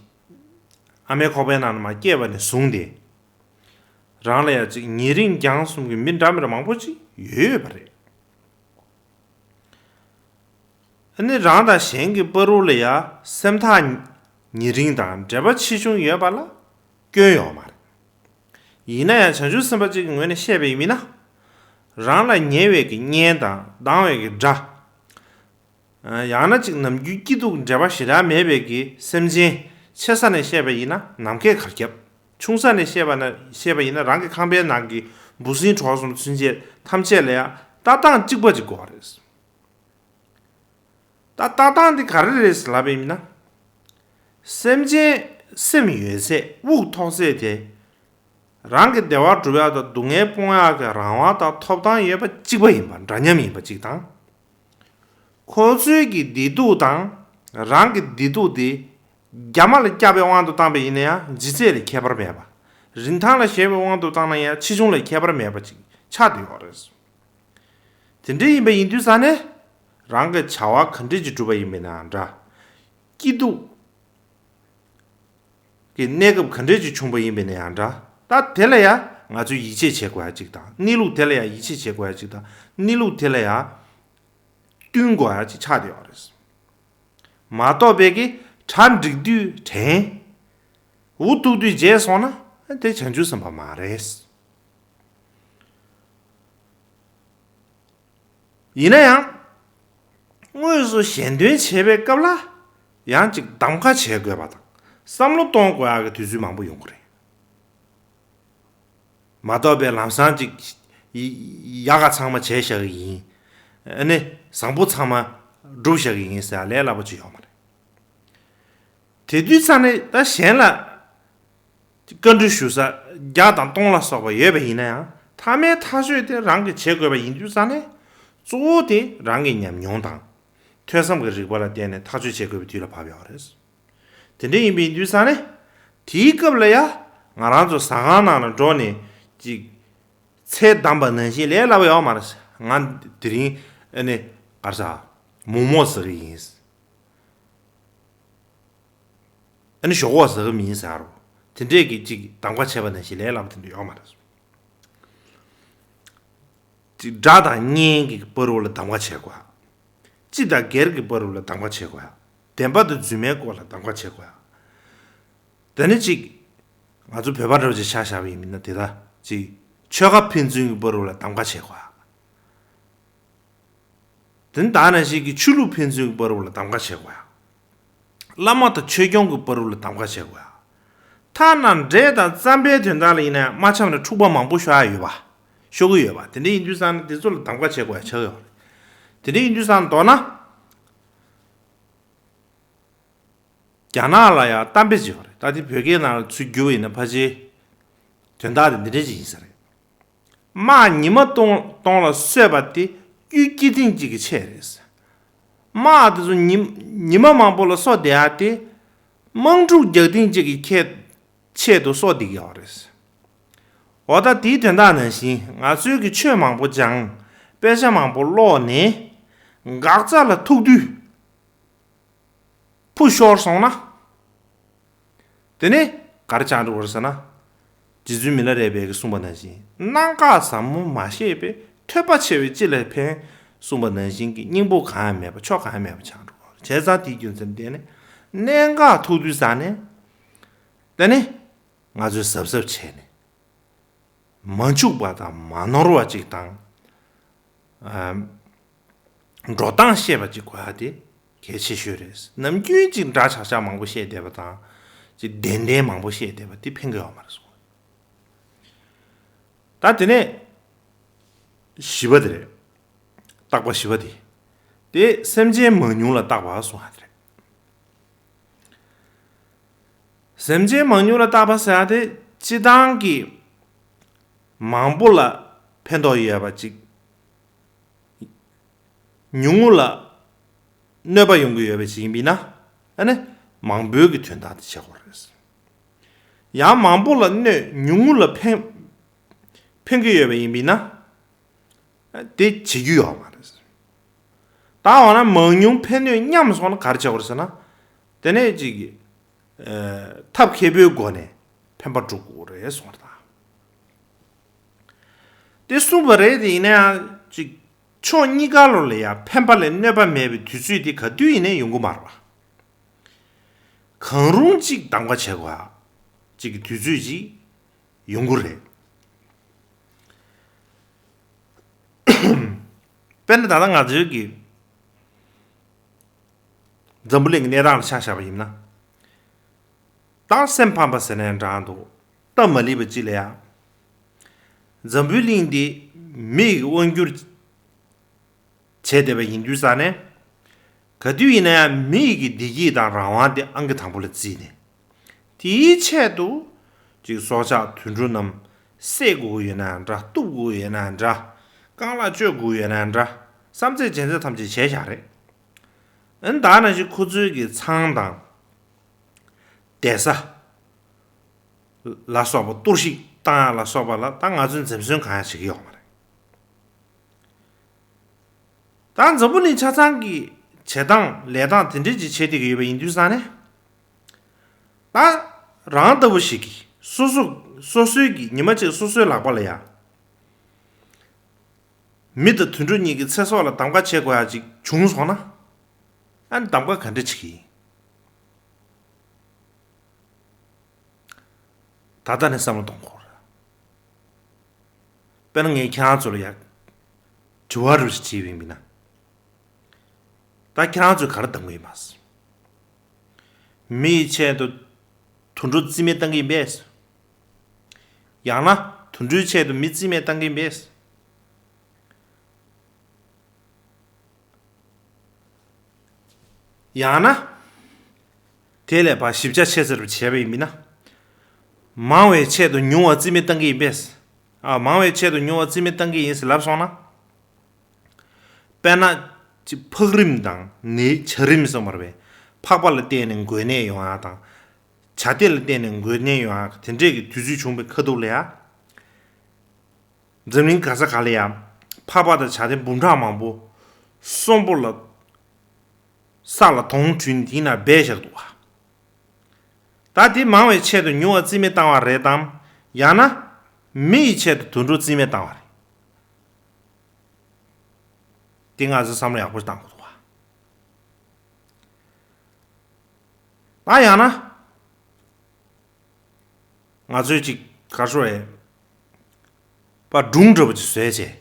ཨ་མའི་ཁོག་པའི་ནང་ལ་མར་སྐྱེས་པ་ནས་བཟུང་སྟེ། རང་ལ་ཡང་ཅིག་ཉེ་རིང་རྒྱང་གསུམ་གྱི་མི་འདྲ་མི་འདྲ་མང་པོ་ཅིག་ཡོད་ཡོད་པ་རེད། ཨ་ནི་རང་དང་གཞན་གྱི་བར་དུ་ལ་ཡང་སེམས་ཐག་ཉེ་རིང་དང་འབྲེལ་བ་ཆེ་ཆུང་ཡོད་པ་ལ་སྐྱོན་ཡོད་མ་རེད། ཡིན་ན་ཡང་བྱང་ཆུབ་སེམས་དཔའ་གཅིག་གི་ངོས་ནས་བཤད་པ་ཡིན་མིན་ན། རང་ལ་ཉེ་བའི་གི་གཉེན་དང་སྡང་བའི་གི་དགྲ། ཡང་ན་ཅིག་ནམ་རྒྱུན་སྐྱིད་སྡུག་འབྲེལ་བ་ཞེ་དྲག་མེད་པའི་གི་སེམས་ཅན་ཆེ་ས་ནས་བཤད་པ་ཡིན་ན་ནམ་མཁའི་གར་ཁྱབ། ཆུང་ས་ནས་བཤད་པ་ན་བཤད་པ་ཡིན་ན་རང་གི་ཁང་པའི་ནང་གི་འབུ་སྲིན་གྲོགས་གསུམ་ཚུན་ཆད་ཐམས་ཅད་ལ་ཡང་ལྟ་སྟངས་གཅིག་པ་གཅིག་དགོས་པ་རེད། ད་ལྟ་སྟངས་འདི་ག་རེ་རེད་ཟེར་ལབ་པ་ཡིན་ན། སེམས་ཅན་སེམས་ཡོད་ཚད་དབུགས་ཐོགས་ཚད་དེ། རང་གི་བདེ་བ་སྒྲུབ་ཡག་དང་སྡུག་བསྔལ་སྤོང་ཡག་གི་རང་དབང་དང་ཐོབ་ཐང་ཡོད་པ་གཅིག་པ་ཡིན་པ་འདྲ་མཉམ་ཡིན་པ་གཅིག་དང་། ཁོ་ཚོའི་གི་བདེ་སྡུག་དང་རང་གི་བདེ་སྡུག་དེ་རྒྱ་མ་ལ་བསྐྱབས་པའི་དབང་དུ་བཏང་པ་ཡིན་ན་ཡང་ལྗིད་ཚད་ལ་ཁྱད་པར་མེད་པ། རིན་ཐང་ལ་བཞག་པའི་དབང་དུ་བཏང་ན་ཡང་ཆེ་ཆུང་ལ་ཁྱད་པར་མེད་པ་ཅིག་ཆགས་བསྡད་ཡོད་རེད། དེ་འདྲ་ཡིན་པ་ཡིན་དུས་ཙང་ནས་རང་གི་བྱ་བ་ག་འདྲས་ཅིག་སྒྲུབ་པ་ཡིན་པ་ཡིན་ན་ཡང་འདྲ། སྐྱིད་སྡུག་གི་གནས་སྐབས་ག་འདྲས་ཅིག་བྱུང་པ་ཡིན་པ་ཡིན་ན་ཡང་འདྲ། ད་དེ་ལ་ཡང་ང་ཚོས་ཡིད་ཆེས་བྱེད་དགོས་ཡ་གཅིག་དང་གནས་ལུགས་དེ་ལ་ཡང་ཡིད་ཆེས་བྱེད་དགོས་ཡ་གཅིག་དང་གནས་ལུགས་དེ་ལ་ཡང་བསྟུན་དགོས་ཡ་གཅིག་ཆགས་བསྡད་ཡོད་རེད། མ་གཏོགས་པའི་གི་གྲ་འགྲིག་དུས་དྲན། འུ་ཐུག་དུས་བརྗེད་སོང་ན་དེ་བྱང་ཆུབ་སེམས་དཔའ་མ་རེད། ཡིན་ན་ཡང་། དངོས་སུ་གཞན་དོན་བྱེད་པའི་སྐབས་ལ་ཡང་ཅིག་གདམ་ག་བྱེད་དགོས་པ་དང་བསམ་བློ་གཏོང་དགོས་ཡག་གི་དུས་ཚོད་མང་པོ་ཡོང་གི་རེད། མ་གཏོགས་པའི་ལམ་སང་ཅིག་ཡ་ག་ཚང་མ་བྱས་བཞག་གི་ཡིན། ཨ་ནི་བཟང་པོ་ཚང་མ་སྒྲུབ་བཞག་གི་ཡིན་ཟེར་ཡ་ལས་སླ་པོ་ཅིག་ཡོད་མ་རེད། དེ་དུས་ཙང་ནས་ད་གཞན་ལ་བཀའ་འདྲི་ཞུ་ས་བརྒྱ་དང་སྟོང་ལ་སོགས་པ་ཡོད་པ་ཡིན་ན་ཡང་མཐའ་མའི་ཐག་གཅོད་དེ་རང་གིས་བྱེད་དགོས་པ་ཡིན་དུས་ཙང་ནས་གཙོ་བོ་དེ་རང་གི་ཉམས་མྱོང་དང་ཐོས་བསམ་གྱི་རིག་པ་ལ་བརྟེན་ནས་ཐག་གཅོད་བྱེད་དགོས་པའི་དུས་ལ་བབ་ཡོད་རེད། དེ་འདྲ་ཡིན་པ་ཡིན་དུས་ཙང་ནས་དེའི་སྐབས་ལ་ཡ་ང་རང་ཚོ་ཟ་ཁང་ནང་ལ་འགྲོ་ནས་ཅིག་ཚལ་བསྡམས་པ་ནང་བཞིན་ལས་སླ་པོ་ཡོད་མ་རེད། ང་དེ་རིང་ཨ་ནི་ག་རེ་ཟ་མོག་མོག་ཟ་གི་ཡིན། ཨ་ནི་ཞོག་ཁོག་ཟ་གི་མིན་ཟེར་རོ། དེ་འདྲས་ཀྱི་ཅིག་གདམ་ག་བྱས་པ་ནང་བཞིན་ལས་སླ་པོ་དེ་འདྲ་ཡོད་མ་རེད། ཅིག་དགྲ་དང་གཉེན་གྱི་བར་དུ་ལ་གདམ་ག་བྱེད་དགོས། སྤྱི་དང་སྒེར་གྱི་བར་དུ་ལ་གདམ་ག་བྱེད་དགོས། བདེན་པ་དང་རྫུན་མའི་སྐོར་ལ་གདམ་ག་བྱེད་དགོས། དེ་ནི་ཅིག་ང་ཚོ་བོད་པ་འདྲ་བོ་ཅིག་ཆ་བཞག་པ་ཡིན་མིན་ན་དེ་ལྟ་ཅིག་ཆོལ་ཁ་ཕན་ཚུན་གྱི་བར་དུ་ལ་གདམ་ག་བྱེད་དགོས། དེ་ནི་ད་ནང་བཞིན་གྱི་ཆོས་ལུགས་ཕན་ཚུན་གྱི་བར་དུ་ལ་གདམ་ག་བྱེད་དགོས་ཡ། བླ་མ་དང་ཆོས་སྐྱོང་གི་བར་དུ་ལ་གདམ་ག་བྱེད་དགོས་ཡ། ཐ་ན་འབྲས་དང་རྩམ་པའི་དོན་དག་ལ་ཡིན་ན་ཡང་མ་འཆམ་ན་འཁྲུག་པ་མང་པོ་ཤོར་ཡ་ཡོད་པ། ཤོར་གི་ཡོད་པ། དེ་འདྲ་ཡིན་དུས་ཙང་ནས་དེ་ཚོ་ལ་གདམ་ག་བྱེད་དགོས་ཡ་ཆགས་ཡོད་རེད། དེ་འདྲ་ཡིན་དུས་ཙང་མདོར་ན། རྒྱ་ནག་ལ་ཡང་གཏམ་དཔེ་ཅིག་ཡོད་རེད། ད་དེ་བོད་སྐད་ནང་ལ་ཚུར་བསྒྱུར་བ་ཡིན་ན་ཕལ་ཆེར་དོན་དག་དེ་འདི་འདྲ་ཅིག་ཡིན་ས་རེད། དམག་ཉི་མ་སྟོང་སྟོང་ལ་གསོད་པ་དེ་གཡུལ་སྐྱེལ་ཐེངས་གཅིག་གི་ཆེད་རེད། དམག་དེ་ཚོ་ཉི་ཉི་མ་མང་པོ་ལ་གསོ་བསྡད་ཡ་དེ་དམག་འཁྲུག་རྒྱག་ཐེངས་གཅིག་གི་ཁྱད་ཆེད་དུ་གསོ་བསྡད་ཀྱི་ཡོད་རེད། འོ་ད་དེའི་དོན་དག་ནང་བཞིན་ང་ཚོའི་གི་ཆོས་མང་པོ་སྦྱངས། དཔེ་ཆ་མང་པོ་ཀློག་ནས་འགག་རྩ་ལ་ཐུག་དུས། བུ་ཤོར་སོང་ན། དེ་ནས་ག་རེ་ཆགས་འགྲོ་གི་རེད་ཟེར་ན། རྗེ་བཙུན་མི་ལ་རས་པས་གསུངས་པ་ནང་བཞིན་གནད་འགག་ཟབ་མོ་མ་ཤེས་པས་ཐོས་པ་ཆེ་བས་ཅི་ལ་ཕན་གསུངས་པ་ནང་བཞིན་གྱི་སྙིང་པོ་གང་ཡང་མེད་པ་ཕྱོགས་གང་ཡང་མེད་པ་ཆགས་འགྲོ་གི་རེད། བྱས་ཙང་དེའི་རྒྱུ་མཚན་དེ་ནི་གནད་འགག་ཐུག་དུས་ཙང་ནས་དེ་ནི་ང་ཚོས་གཟབ་གཟབ་བྱས་ནས། མ་འཆུག་པ་དང་མ་ནོར་བ་ཅིག་དང་། ཨ། འགྲོ་སྟངས་ཤེས་པ་ཅིག་དགོས་ཡ་དེ་གལ་ཆེ་ཤོས་རེད། ནམ་རྒྱུན་ཅིག་འདྲ་ཆགས་ཆགས་མང་པོ་བཤད་བསྡད་པ་དང་། ཅིག་བདེན་བདེན་མང་པོ་བཤད་བསྡད་པ་དེ་ཕན་གི་ཡོད་མ་རེད་གསུངས། ད་དེ་ནས་ བཞི་པ་དེ་རེད། བརྟག་པ་བཞི་པ་དེ། དེ་སེམས་ཅན་མང་ཉུང་ལ་བརྟག་པ་གསུངས་པ་དེ་རེད། སེམས་ཅན་མང་ཉུང་ལ་བརྟག་པ་ཟེར་ཡ་དེ་སྤྱིར་བཏང་གི་མང་པོ་ལ་ཕན་ཐོགས་ཡོད་པ་གཅིག་ཉུང་ངུ་ལ་གནོད་པ་ཡོང་གི་ཡོད་པ་ཞིག་ཡིན་པས་ན། ཨ་ནི་མང་པོའི་གི་དོན་དག་དེ་བྱེད་དགོས་རེད། ཡང་མང་པོ་ལ་གནོད་ཉུང་ངུ་ལ་ཕན་ཕན་གྱི་ཡོད་པ་ཡིན་པས་ན། དེ་བྱེད་རྒྱུ་ཡོད་མ་རེད། ད་འོ་ན་མང་ཉུང་ཕན་གནོད་མཉམ་སོང་ན་ག་རེ་བྱེད་དགོས་རེད་ཟེར་ན། དེ་ནས་ཅིག་ཨ་ཐབས་མཁས་པོའི་སྒོ་ནས་ཕན་པ་སྒྲུབ་དགོས་རེད་གསུངས་པ་རེད་ད། དེ་གསུངས་པ་རེད་དེ་ཡིན་ན་ཡང་ཅིག་ཕྱོགས་གཉིས་ཀ་ལོ་ལ་ཡང་ཕན་པ་ལས་གནོད་པ་མེད་པའི་དུས་ཚོད་དེ་ག་དུས་ཡིན་ནའི་ཡོང་གི་མ་རེད་པ། གང་རུང་ཅིག་གདམ་ག་བྱེད་དགོས་ཡ་ཅིག་གི་དུས་ཚོད་ཅིག་ཡོང་གི་རེད། དཔེར་ན་ད་ལྟ་ང་ཚོའི་གི་འཛམ་བུ་གླིང་གི་གནས་སྟངས་ལ་ཆ་བཞག་པ་ཡིན་ན། ད་སེམས་ཕམ་པ་ཟེར་ནའི་འདྲ་འདུག་སྟབས་མ་ལེགས་པ་ཅིག་ལ་ཡ། འཛམ་བུའི་གླིང་འདི་མི་ཡིས་དབང་བསྒྱུར་བྱས་བསྡད་པ་ཡིན་དུས་ཙང་ནས། ག་དུས་ཡིན་ན་ཡང་མི་ཡི་གི་བདེ་སྐྱིད་དང་རང་དབང་དེ་ཨང་ཀི་དང་པོ་ལ་བརྩིས་ནས། དེའི་ཆེད་དུ་ཅིག་སྲོག་ཆགས་དུད་འགྲོ་རྣམས་བསད་དགོས་ཀྱི་ཡོད་ན་འདྲ། གཏུབ་དགོས་ཀྱི་ཡོད་ན་འདྲ། རྐང་ལག་གཅོད་དགོས་ཀྱི་ཡོད་ན་འདྲ། བསམ་ཚད་བྱེད་ཚད་ཐམས་ཅད་བྱས་བཞག་རེད། ཨ་ནི་ད་ནང་བཞིན་ཁོ་ཚོའི་གི་ཚང་དང་བསྡད་ས་ལ་སོགས་པ་གཏོར་བཤིག་བཏང་ཡ་ལ་སོགས་པ་ལ་ད་ང་ཚོས་འཛེམ་ཟོན་གང་ཡང་བྱེད་ཀྱི་ཡོད་མ་རེད། ད་འཛམ་བུ་གླིང་ཆ་ཚང་གི་བྱེད་སྟངས་ལས་སྟངས་དེ་འདྲས་ཅིག་བྱེད་བསྡད་ཀྱི་ཡོད་པ་ཡིན་དུས་ཙང་ནས། ད་རང་ལྟ་བུ་ཞིག་གིས་སོ་སོ་སོ་སོའི་གི་ཉི་མ་གཅིག་སོ་སོའི་ལག་པ་ལ་ཡ། མི་དང་དུད་འགྲོ་གཉིས་ཀྱི་ཚེ་སྲོག་ལ་གདམ་ག་བྱེད་དགོས་ཡ་ཅིག་བྱུང་སོང་ན། ཨ་ནི་གདམ་ག་ག་འདྲ་བྱེད་ཀྱི་ཡིན། ད་ལྟ་ནས་བསམ་བློ་གཏོང་དགོས་རེད། དཔེར་ན་ངས་ཁྱེད་རང་ཚོ་ལ་ཡ་དྲི་བ་རེ་ཞིག་དྲིས་པ་ཡིན་ན། ད་ཁྱེད་རང་ཚོས་ག་རེ་གདམ་གྱི་ཡིན་པ། མི་ཡི་ཆེད་དུ་དུད་འགྲོ་རྩིས་མེད་བཏང་གི་ཡིན་པས། ཡང་ན་དུད་འགྲོའི་ཆེད་དུ་མི་རྩིས་མེད་བཏང་གི་ཡིན་པས། ཡང་ན། དེ་ལས་ཕར་ཞིབ་ཆ་ཆེ་ཙམ་བྱས་པ་ཡིན་ན། མང་བའི་ཆེད་དུ་ཉུང་བ་རྩིས་མེད་བཏང་གི་ཡིན་པས། ཨ་མང་བའི་ཆེད་དུ་ཉུང་བ་རྩིས་མེད་བཏང་གི་ཡིན་ཟེར་ལབ་སོང་ན། དཔེར་ན། ཅིག་འཕག་རིམ་དང་ནི་བྱ་རིམ་གསུངས་པ་རེད་པས། འཕགས་པ་ལ་བརྟེན་ནས་འགོས་ནད་ཡོང་ཡ་དང་། བྱ་དེ་ལ་བརྟེན་ནས་འགོས་ནད་ཡོང་ཡ་དེ་འདྲས་ཀྱི་དུས་ཚོད་བྱུང་བའི་ཁ་ཐུག་ལ་ཡ། འཛམ་གླིང་ག་ས་ག་ལ་ཡང་འཕགས་པ་དང་བྱ་དེ་འབུམ་ཕྲག་མང་པོ་གསོན་པོ་ལ་ས་ལ་དོང་བྲུས་ནས་དེའི་ནང་སྦས་བཞག་འདུག་བ། ད་དེ་མང་བའི་ཆེད་དུ་ཉུང་བ་རྩིས་མེད་བཏང་བ་རེད་དམ། ཡང་ན་མི་ཡི་ཆེད་དུ་དུད་འགྲོ་རྩིས་མེད་བཏང་བ་རེད། དེ་ང་ཚོས་བསམ་བློ་ཡག་པོ་བཏང་དགོས་འདུག་བ། ད་ཡང་ན། ང་ཚོས་ཅིག་ག་རེ་ཟེར་དགོས་རེད། པ་སྒྲུང་འདྲ་པོ་ཅིག་བཟོས་བྱས།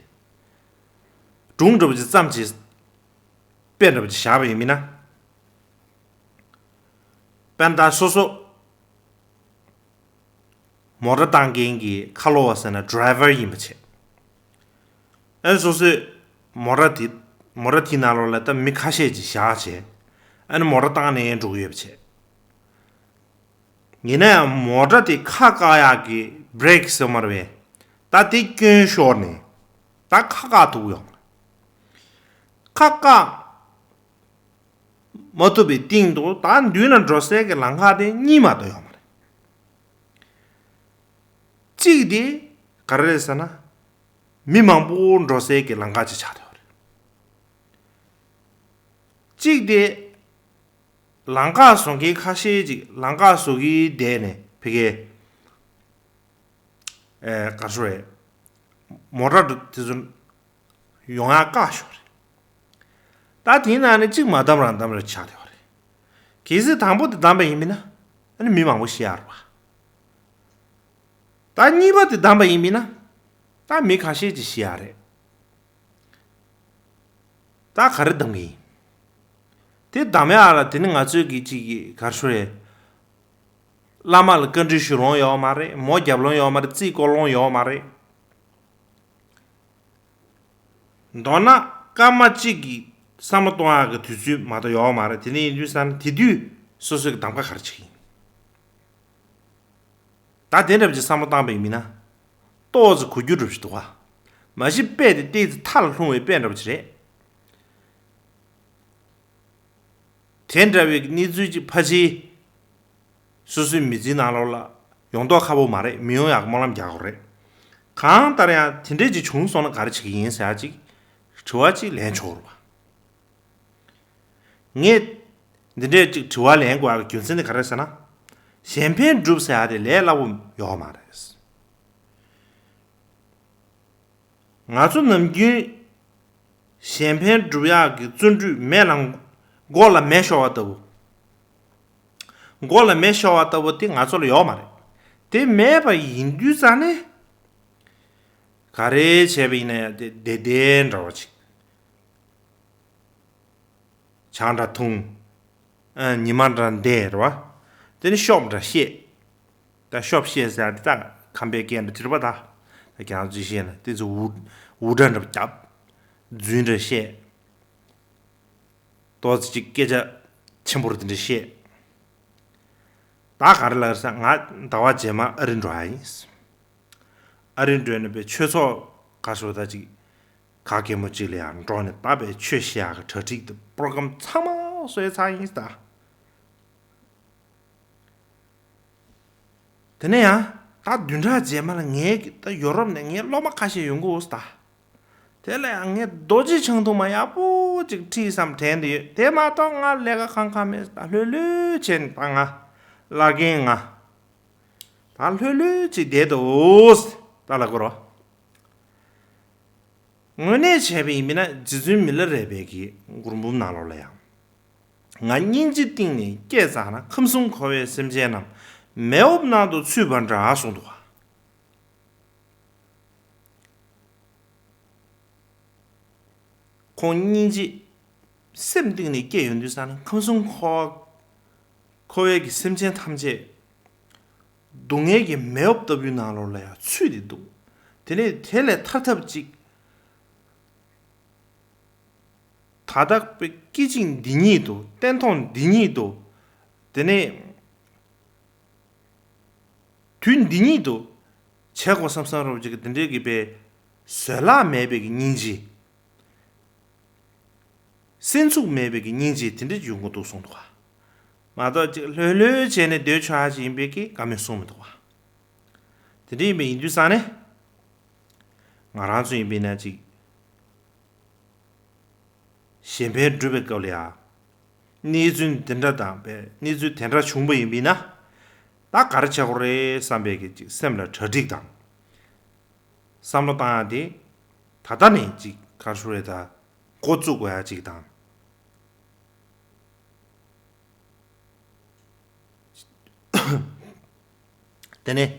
སྒྲུང་འདྲ་པོ་ཅིག་བརྩམས་བྱས། དཔེ་འདྲ་པོ་ཅིག་བཞག་པ་ཡིན་མིན་ན། དཔེར་ན་ད་སོ་སོ། མོ་ཊ་བཏང་མཁན་གྱི་ཁ་ལོ་བ་ཟེར་ན་ཌི་རའི་ཝར་ཡིན་པ་བྱས། ཨ་ནི་སོ་སོས་མོ་ཊ་དེ། མོ་ཊ་དེའི་ནང་ལོགས་ལ་ད་མི་ཁ་ཤས་ཅིག་བཞག་བྱས། ཨ་ནི་མོ་ཊ་བཏང་ནས་འགྲོ་གི་ཡོད་པ་བྱས། ཡིན་ན་ཡང་མོ་ཊ་དེ་ཁ་བཀག་ཡག་གི་བྷི་རེག་ཟེར་མ་རེད་པས། ད་དེ་སྐྱོན་ཤོར་ནས་ད་ཁ་བཀག་ཐུབ་ཡོང་། ཁ་བཀག་མ་ཐུབ་པའི་སྟེང་དུ་ད་མདུན་ལ་འགྲོ་སའི་གི་ལམ་ཁ་དེ་གཉིས་མ་གཏོགས་ཡོད་མ་རེད། གཅིག་དེ་ག་རེ་རེད་ཟེར་ན། མི་མང་པོ་འགྲོ་སའི་གི་ལམ་ཁ་ཅིག་ཆགས་བསྡད་ཡོད་རེད། གཅིག་དེ། ལམ་ཁ་བཟོ་མཁན་ཁ་ཤས་ཅིག་ལམ་ཁ་བཟོ་གི་བསྡད་ནས་ཕ་གིའི། ཨེ་ག་རེ་ཟེར་དགོས་རེད། མོ་ཊ་དེ་ཚོ་ཡོང་ཡག་བཀག་ཤོག་རེད། ད་དེའི་ནང་ནས་གཅིག་མ་བདམས་རང་བདམས་རེ་ཆགས་བསྡད་ཡོད་རེད། གལ་སྲིད་དང་པོ་དེ་བདམས་པ་ཡིན་མིན་ན། ཨ་ནི་མི་མང་པོ་ཤི་ཡག་རེད་པ། ད་གཉིས་པ་དེ་བདམས་པ་ཡིན་མིན་ན། ད་མི་ཁ་ཤས་ཅིག་ཤི་ཡག་རེད། ད་ག་རེ་བདམས་ཀྱི་ཡིན། དེ་བདམས་ཡག་ལ་དེ་ནི་ང་ཚོའི་གི་ཅིག་གི་ག་རེ་ཟེར་དགོས་རེད། བླ་མ་ལ་བཀའ་འདྲི་ཞུ་ལོང་ཡོད་མ་རེད། མོ་རྒྱབ་ལོང་ཡོད་མ་རེད། རྩིས་བསྐོར་ལོང་ཡོད་མ་རེད། མདོར་ན་སྐར་མ་གཅིག་གི་བསམ་བློ་གཏོང་ཡག་གི་དུས་ཚོད་མ་གཏོགས་ཡོད་མ་རེད། དེ་འདྲ་ཡིན་དུས་ཙང་ནས་དེ་དུས་སོ་སོའི་གདམ་ག་ག་རེ་བྱེད་ཀྱི་ཡིན། ད་དེ་འདྲ་བ་ཅིག་བསམ་བློ་བཏང་པ་ཡིན་ན་ཏོག་ཙམ་གོ་རྒྱུ་འདྲ་བ་ཞིག་འདུག་ག་མ་གཞི་དཔེ་དེ་ཏོག་ཙམ་མཐའ་ལ་ལྷུང་བའི་དཔེ་འདྲ་བ་ཅིག་རེད། དེ་འདྲ་བའི་གནས་ཚུལ་ཅིག་ཕལ་ཆེར་སོ་སོའི་མི་ཚེའི་ནང་ལོགས་ལ་ཡོང་མདོག་ཁ་པོ་མ་རེད། མི་ཡོང་ཡག་སྨོན་ལམ་རྒྱག་དགོས་རེད། གང་ལྟར་ཡང་དེ་འདྲས་ཅིག་བྱུང་སོང་ན་ག་རེ་བྱེད་ཀྱི་ཡིན་ཟེར་ཡག་ཅིག་དྲི་བ་ཅིག་ལེན་ཆོག་རེད་པ། ངས་འདི་འདྲས་ཅིག་དྲི་བ་ལེན་དགོས་ཡག་གི་རྒྱུ་མཚན་དེ་ག་རེ་ཟེར་ན། གཞན་ཕན་སྒྲུབ་ཟེར་ཡག་དེ་ལས་སླ་པོ་ཡོད་མ་རེད། ང་ཚོ་ནམ་རྒྱུན་གཞན་ཕན་སྒྲུབ་ཡག་གི་བརྩོན་འགྲུས་མེ་ལ་མགོ་ལ་མེ་ཤོར་བ་ལྟ་བུ། མགོ་ལ་མེ་ཤོར་བ་ལྟ་བུ་དེ་ང་ཚོ་ལ་ཡོད་མ་རེད། དེ་མེད་པ་ཡིན་དུས་ཙང་ནས་ག་རེ་བྱས་པ་ཡིན་ན་ཡང་དེ་བདེ་བདེ་འདྲ་བ་ཅིག་ཇ་འདྲ་འཐུང་། ཨ། ཉི་མ་འདྲ་བསྡད་རེད་པ། དེ་ནས་ཤོབ་འདྲ་བཤད། ད་ཤོབ་བཤད་ཟེར་ཡག་དེ་ད་ཁམས་པའི་སྐད་འདྲ་བྱེད་པ། ད་ད་ཁྱེད་རང་ཚོས་བཤད་ན་དེ་ཚོ་འུར་འུར་སྒྲ་འདྲ་བརྒྱབ། རྫུན་འདྲ་བཤད། ཏོག་ཙམ་ཅིག་སྐད་ཆ་ཆེན་པོ་རེ་དེ་འདྲ་བཤད། ད་ག་རེ་ལབ་ཟེར་ན། ང་ཟླ་བ་རྗེས་མ་ཨ་རི་འགྲོ་ཡག་ཡིན། ཨ་རི་འགྲོ་ནས་པའི་ཆོས་ཚོགས་ག་ཚོད་ད་ཅིག་ག་གེ་མོ་ཅིག་ལ་ཡང་འགྲོ་ནས་ད་པའི་ཆོས་བཤད་ཡག་གི་གྲ་སྒྲིག་དང་པོ་རོ་གྷ་རམ་ཚང་མ་བཟོས་ཚར་ཡིན་ད། དེ་ནས་ཡང་ད་བདུན་ཕྲག་རྗེས་མ་ལ་ངའི་ད་ཡོ་རོབ་ནས་ངའི་སློབ་མ་ཁ་ཤས་ཡོང་གི་ཡོད་ད། དེ་ལ་ཡང་ངས་རྡོ་རྗེ་འཆང་ཐུང་མ་ཡག་པོ་ཅིག་ཁྲིད་བསམ་དྲན་དེ་ཡོད། དེ་མ་གཏོགས་ང་ལས་ཀ་གང་གང་མེད། ད་ལྷོད་ལྷོད་བྱས་ནས་ད་ང་བླ་རྒན་ང་ད་ལྷོད་ལྷོད་ཅིག་བསྡད་འདུག་ད་ལ་གོ་རོ། དངོས་གནས་བྱས་པ་ཡིན་པས་ན་རྗེ་བཙུན་མི་ལ་རས་པའི་གི་མགུར་འབུམ་ནང་ལོགས་ལ་ཡང་། ང་སྙིང་རྗེ་གཏིང་ནས་སྐྱེས་ཙ་ན། ཁམས་གསུམ་འཁོར་བའི་སེམས་ཅན་རྣམས། མེ་འོབས་ནང་དུ་ཚུད་པ་འདྲ་གསུངས་འདུག་ག་ཁོང་སྙིང་རྗེ་སེམས་གཏིང་ནས་སྐྱེས་ཡོང་དུས་ཙ་ན་ཁམས་གསུམ་འཁོར་བ་འཁོར་བའི་གི་སེམས་ཅན་ཐམས་ཅད་སྡུག་བསྔལ་གྱི་མེ་འོབས་ལྟ་བུའི་ནང་ལོགས་ལ་ཡང་ཚུད་དེ་འདུག་དེ་ནས་དེ་ལས་ཐར་ཐབས་ཅིག་ད་ལྟ་པའི་སྐད་ཅིག་འདི་ཉིད་དུ། སྟན་ཐོག་འདི་ཉིད་དུ། དེ་ནས་དུས་འདི་ཉིད་དུ་བྱེད་དགོས་བསམ་བསམ་རོབ་ཅིག་དེ་འདྲའི་གི་པའི་བཟོད་གླགས་མེད་པའི་གི་སྙིང་རྗེ། སེམས་ཚུགས་མེད་པའི་གི་སྙིང་རྗེ་དེ་འདྲ་ཡོང་གི་འདུག་གསུངས་འདུག་ག་མ་གཏོགས་ཅིག་ལྷོད་ལྷོད་བྱས་ནས་སྡོད་ཆོག་ཡག་ཅིག་ཡིན་པའི་གི་བཀའ་མོལ་གསུངས་མི་འདུག་ག་དེ་འདྲ་ཡིན་པ་ཡིན་དུས་ཙང་ནས་ང་རང་ཚོ་ཡིན་པས་ན་ཅིག་གཞན་ཕན་སྒྲུབ་པའི་སྐབས་ལ་ཡང་། གནས་ཚུལ་འདི་འདྲ་དང་པའི་གནས་ཚུལ་དེ་འདྲ་བྱུང་བ་ཡིན་པས་ན། ད་ག་རེ་བྱེད་དགོས་རེད་བསམ་པའི་གི་ཅིག་སེམས་ལ་གྲ་སྒྲིག་དང་། བསམ་བློ་བཏང་ཡག་དེ། ད་ལྟ་ནས་ཅིག་ག་རེ་ཞུ་རེད་ད། འགོ་བཙུགས་དགོས་ཡག་ཅིག་དང་། དེ་ནས་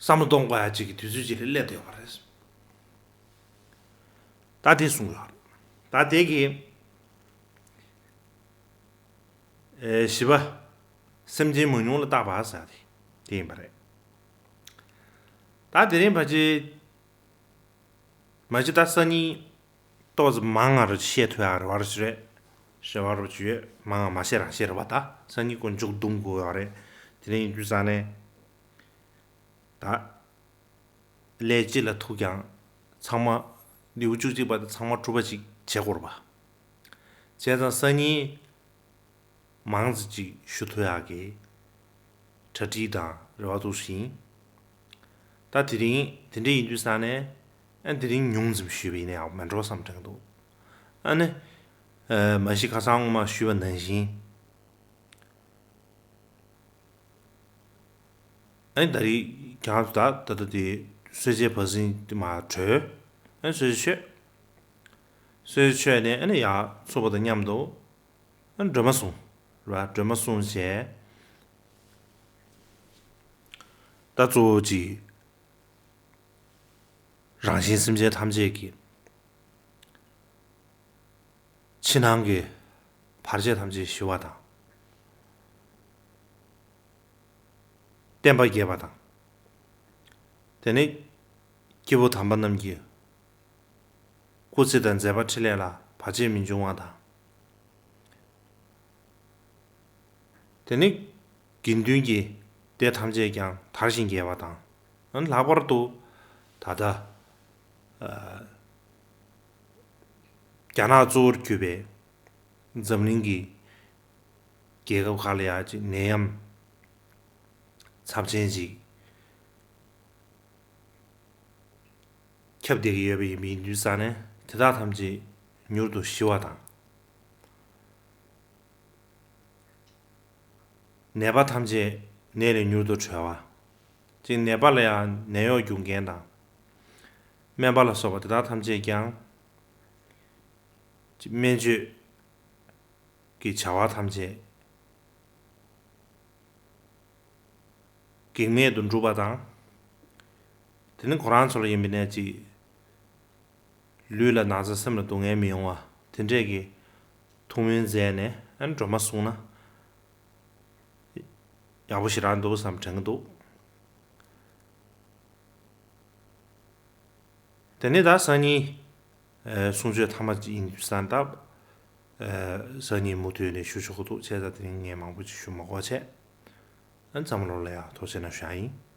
བསམ་བློ་གཏོང་དགོས་ཡག་ཅིག་གི་དུས་ཚོད་ཅིག་ལ་སླེབས་བསྡད་ཡོད་པ་རེད། ད་དེ་གསུངས་ཡོད་རེད། ད་དེ་གི་ཨེ་བཞི་པ། སེམས་ཅན་མང་ཉུང་ལ་བརྟག་པ་ཟེར་ཡག་དེ་དེ་ཡིན་པ་རེད། ད་དེ་རིང་ཕལ་ཆེར་མ་གཞི་ད་སང་ཉིན་ཏོག་ཙམ་མང་ང་རུ་བཤད་ཐུབ་ཡག་རེ་བ་རུ་ཅིག་རེད། རེ་བ་རུ་ཅིག་ཡོད། མང་ང་མ་བཤད་རང་བཤད་རེད་པ། ད་སང་ཉིན་ཀོ་མཇུག་བསྡོམས་དགོས་ཡག་རེད། དེ་རིང་ཡིན་དུས་ཙང་ནས་ད་ཀླད་སྤྱི་ལ་ཐུག་ཀྱང་ཚང་མ་ལེའུ་བཅུ་གཅིག་པ་དེ་ཚང་མ་གྲུབ་པ་ཅིག་བྱེད་དགོས་རེད་པ། བྱས་ཙང་སང་ཉིན་མང་ཙམ་ཅིག་ཞུ་ཐུབ་ཡག་གི་གྲ་སྒྲིག་དང་རེ་བ་འདུག་ཟིན། ད་དེ་རིང་དེ་འདྲ་ཡིན་དུས་ཙང་ནས་ཨ་དེ་རིང་ཉུང་ཙམ་ཞུས་པ་ཡིན་ན་ཡག་མེད་འགྲོ་བསམ་དྲན་འདུག་ཨ་ནི་ཨ་མ་གཞི་ཁ་སང་སྔོན་མ་ཞུས་པ་ནང་བཞིན། ཨ་ནི་ད་རེས་ཁྱེད་རང་ཚོ་ད་ད་ལྟ་དེ་གསོལ་ཇའི་བར་གསེང་དེ་མར་གྲོལ། ཨ་ནི་གསོལ་ཇ་མཆོད། གསོལ་ཇ་མཆོད་ནས་ཨ་ནི་ཡར་ཚོགས་པ་དང་མཉམ་དུ་ཨ་ནི་སྒྲོལ་མ་གསུངས་རེད་པ། སྒྲོལ་མ་གསུངས་བྱས། ད་གཙོ་བོ་ཅིག་རང་གཞན་སེམས་ཅན་ཐམས་ཅད་ཀྱི་ཕྱི་ནང་གི་བར་ཆད་ཐམས་ཅད་ཞི་བ་དང་། བརྟན་པ་རྒྱས་པ་དང་། དེ་ནས་སྐྱེས་བུ་དམ་པ་རྣམས་ཀྱི་ སྐུ་ཚེ་དང་མཛད་པ་འཕྲིན་ལས་ལ་བར་ཆད་མི་འབྱུང་བ་དང་། དེ་ནི་དགེ་འདུན་གྱི་སྡེ་ཐམས་ཅད་ཀྱང་དར་ཞིང་རྒྱས་པ་དང་། ལྷག་པར་དུ་ད་ལྟ་རྒྱ་ནག་གཙོ་བོར་གྱུར་པའི་འཛམ་གླིང་གི་རྒྱལ་ཁབ་ཁག་ལ་ཡང་ཅིག་ནད་ཡམས་ཚབས་ཆེན་ཅིག་ཁྱབ་བསྡད་ཀྱི་ཡོད་པ་ཡིན་པ་ཡིན་དུས་ཙང་ནས་དེ་དག་ཐམས་ཅད་མྱུར་དུ་ཞི་བ་དང་། ནད་པ་ཐམས་ཅད་ནད་ལས་མྱུར་དུ་གྲོལ་བ། ཅིག་ནད་པ་ལ་ཡང་ནད་གཡོག་རྒྱུག་མཁན་དང་། སྨན་པ་ལ་སོགས་པ་དེ་དག་ཐམས་ཅད་ཀྱང་། ཅིག་སྨན་བཅོས་ཀྱི་བྱ་བ་ཐམས་ཅད་གེགས་མེད་དུ་འགྲུབ་པ་དང་། དེ་ནི་ཁོ་རང་ཚོ་ལ་ཡིན་པ་ནས་ཅིག་ལུས་ལ་ན་ཚ་སེམས་ལ་སྡུག་བསྔལ་མི་ཡོང་བ་དེ་འདྲས་ཀྱི་ཐུགས་སྨོན་མཛད་ནས་ཨ་ནི་སྒྲོལ་མ་གསུངས་ན་ཡག་པོ་ཞེ་དྲག་འདུག་བསམ་དྲན་གྱི་འདུག་དེ་ནས་ད་སང་ཉིན་གསུང་ཆོས་ཐ་མ་ཡིན་དུས་ཙང་སྟབས། སང་ཉིན་མུ་མཐུད་ནས་ཞུ་ཆོག་གི་འདུག་བྱས་ཙང་དེ་རིང་ངས་མང་པོ་ཅིག་ཞུ་མ་དགོས་བྱས། ཨ་ནི་ཚང་མ་ལོ་ལ་ཡང་ཐུགས་རྗེ་གནང་ཞུ་ཡ་ཡིན།